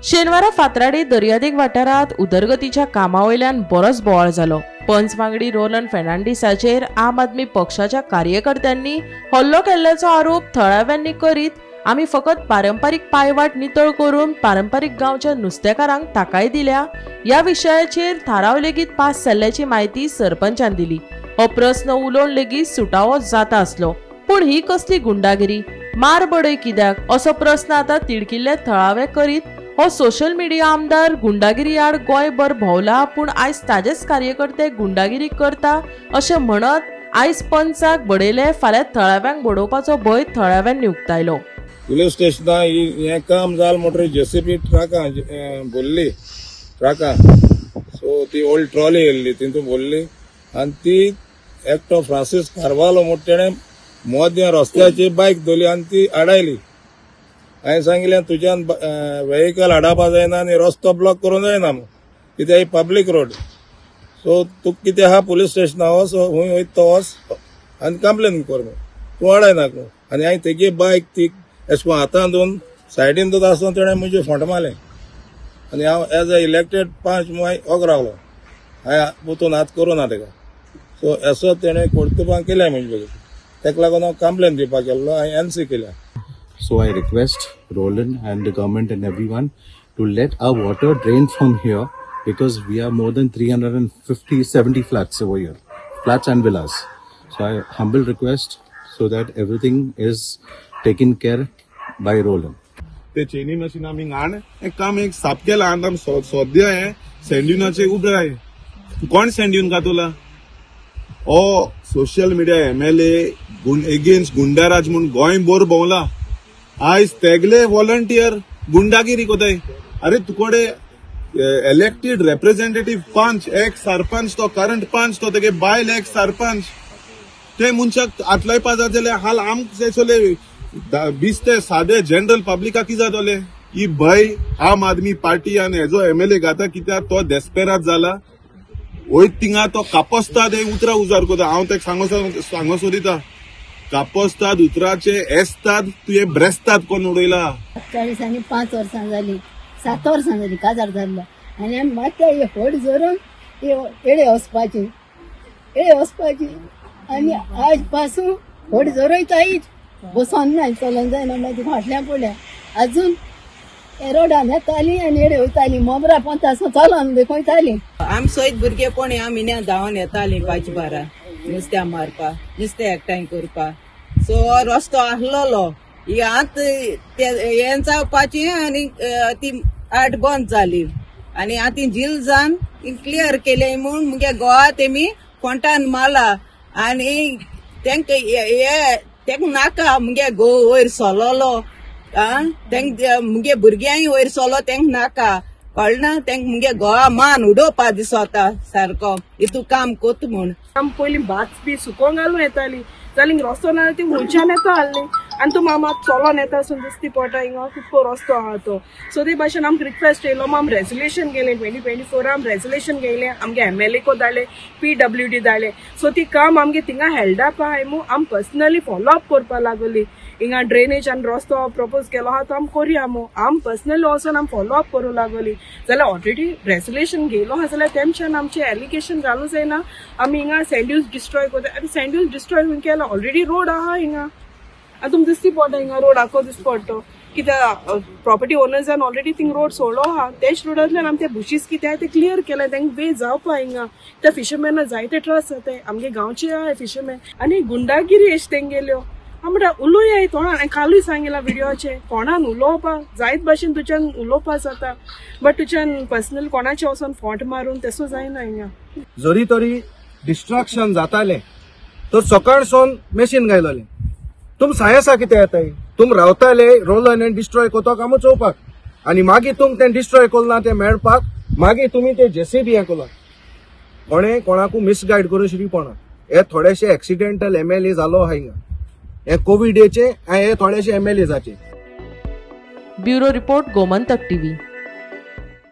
शेनवारा फातराडे दर्यादेग वाठारांत उदरगतीच्या कामा वयल्यान बरोच बोवाळ जालो. पंच वांगडी रोलन फेर्नांडीसाचेर आम आदमी पक्षाच्या कार्यकर्त्यांनी हल्लो केल्ल्याचो आरोप थळाव्यांनी करीत आमी फकत पारंपारीक पायवाट नितळ करून पारंपारीक गांवच्या नुस्तेकारांक थाकाय दिल्या ह्या विशयाचेर थाराव लेगीत पास जाल्ल्याची म्हायती सरपंचान दिली. हो प्रस्न उलोवन लेगीत सुटावो जाता आसलो, पूण ही कसली गुंडागिरी, मार बडय कित्याक असो प्रस्न आतां तिडकिल्ले थळावे करीत हो सोशल मिडिया आमदार गुंडागिरी आड गोंयभर भोंवला, पूण आयज ताजेच कार्यकर्ते गुंडागिरी करता अशें म्हणत आयज पंचाक बडयले, फाल्यां थळाव्यांक बडोवपाचो भंय थळाव्यांनी उक्तायलो. पुलीस स्टेशना हें काम जालें म्हणटकीर जेसीबी ट्रकां भरली, ट्रकां सो ती ओल्ड ट्रॉली येयल्ली तितून भरली आनी ती एकटो फ्रांसीस कार्वालो म्हूण तेणें मदें रस्त्याची बायक धरली आनी ती आडायली. हांवें सांगिल्लें तुज्यान वेहिकल हाडपा जायना आनी रस्तो ब्लॉक करूंक जायना म्हूण, कित्याक ही पब्लीक रोड. सो तुका कितें आहा पुलीस स्टेशना वच, खूंय वयता तो वच आनी कंप्लेन कर म्हूण, तूं आडायनाका म्हूण. आनी हांवें तेगे बायक ती एशें कोन्न हातान धरून सायडीन धरता आसतना तेणें म्हजे फोंट मारलें आनी हांव एज अ इलेक्टेड पंच म्हूण ओग रावलो, हांवें पोतून हात करूं ना तेका. सो एसो तेणें कर्तुबां केल्या म्हणजे तेका लागून हांव कंप्लेन दिवपाक गेल्लो, हांवें एनसी केल्या. So I request Roland and the government and everyone to let our water drain from here, because we are more than 350-70 flats over here, flats and villas. So I humble request so that everything is taken care by Roland. ते चेनी machine आमी घाण हें काम एक साफ केलां आनी आमी सद्या हें सँड्युनाचे उबे आहाय. कोण सँड्यून घातला? हो social media MLA against goonda raj म्हूण गोंयभर भोंवला. आयज तेगले व्हॉलंटियर गुंडागिरी कोताय. अरे तुकडे इलेक्टेड रेप्रेझेंटेटिव्ह पंच, एक सरपंच तो करंट पंच तो तेगे बायल एक सरपंच, ते मनशाक हात लायपा जात जाल्यार हाल आमचे चले बिस्ते सादे जनरल पब्लिका कितें जातले? ही भंय आम आदमी पार्टी आनी हेजो एमएलए घाता कित्याक तो डेस्पेरात जाला. वयत थिंगा तो कापस्ताद हे उतरां उजार कोता. हांव तेका सांगो सोदिता, कापस्ताद उतराचे एस्ताद तुवें ब्रेस्ताद कोण उडयला. 40 आनी 5 वर्सां जाली, 7 वर्सां जाली काजार जाल्लो आनी आमी मात्या हे होड झरून येडे वचपाची, येडे वचपाची आनी आज पासून होड झरयतायच बसोन ना, चलोन जायना. मागीर फाटल्या फुडल्या अजून रोडान येताली आनी येडे वयताली, मोबरा पोंता चलोन बी वयताली. आमी सयत भुरगेपण ह्या म्हयन्या धांवन येताली 5 बारा नुस्त्या मारपा, नुस्तें एकठांय करपा. सो रस्तो आसलेलो ही आतां हें जावपाची आनी ती आट बंद जाली आनी आतां झील जावन क्लियर केलें म्हूण मुगे गोवा तेमी कोंटान मारला आनी तेंका हे तेंका नाका मुगे घोव वयर सोलोलो, तेंक मुगे भुरग्यांय वयर सोलो तेंका नाका, कळना तेंका मुगे गोवा मान उडोवपा दिसता सारको हितू काम कोत म्हूण. आम पयलीं भात बी सुकोवंक घालून येताली जाल्यार रस्तो ना ती हुंयच्यान येता आहली आनी तूं मामा चलोन येता आसून दिसती पडटा हिंगा कितको रस्तो आहा तो. सो ते भाशेन आमकां रिक्वेस्ट येयलो, आमी रेजोल्युशन गेलें 2024 आमी रेजोल्युशन घेयलें, आमगे एमएलए को धाडलें, पीडब्ल्यूडी धाडलें. सो ती काम आमगे थिंगा हेल्ड अप आहाय म्हूण आमी पर्सनली फॉलो अप करपा लागली. हिंगा ड्रेनेज आनी रस्तो प्रपोज केलो आहा तो आमी करुया म्हूण आमी पर्सनली वचोन आमी फॉलो अप करूं लागली. जाल्यार ऑलरेडी रेजोल्युशन घेयलो आहा जाल्यार तेमच्यान आमचें एलिगेशन घालूं जायना आमी हिंगा सँड्यूज डिस्ट्रॉय करता. आनी सँड्यूज डिस्ट्रॉय खूंय केला? ऑलरेडी रोड आहा हिंगा आनी तुमकां दिसती पडटा हिंगा रोड आखो दिसती पडटा कित्याक प्रॉपर्टी ओनर्सान ऑलरेडी थिंग रोड सोडलो आहा, तेच रोडांतल्यान आमी ते बुशीस कितें आहा ते क्लियर केलें, तांकां वे जावपा हिंगा. त्या फिशरमॅना जायते त्रास जाताय, आमगे गांवचे आहा फिशरमॅन आनी गुंडागिरी अशें तेंगेल्यो. हांव म्हणटा उलोवया कोणान, हांवें कालूय सांगिलां विडियोचें, कोणान उलोवपा जायत भाशेन तुज्यान उलोवपा जाता, बट तुज्यान पर्सनल कोणाचें वचोन फोंट मारून तेसो जायना हिंगा. जरी तरी डिस्ट्रक्शन जातालें तर सकाळसून मेशीन घायलोलें. तुम सायसा कितें येताय, तुम रावताले रोलन आनी डिस्ट्रॉय कोतो कामू चोवपाक आनी मागीर तुम तें डिस्ट्रॉय कोरना तें मेळपाक मागीर तुमी ते जेसीबी हें कोला. कोणें कोणाकू मिसगायड करूं श्री पडना. हे थोडेशे एक्सिडेंटल एमएलए जालो आहा हिंगा, हे कोविडेचे हे थोडेशे एमएलए जाचे. Bureau report, Gomantak TV.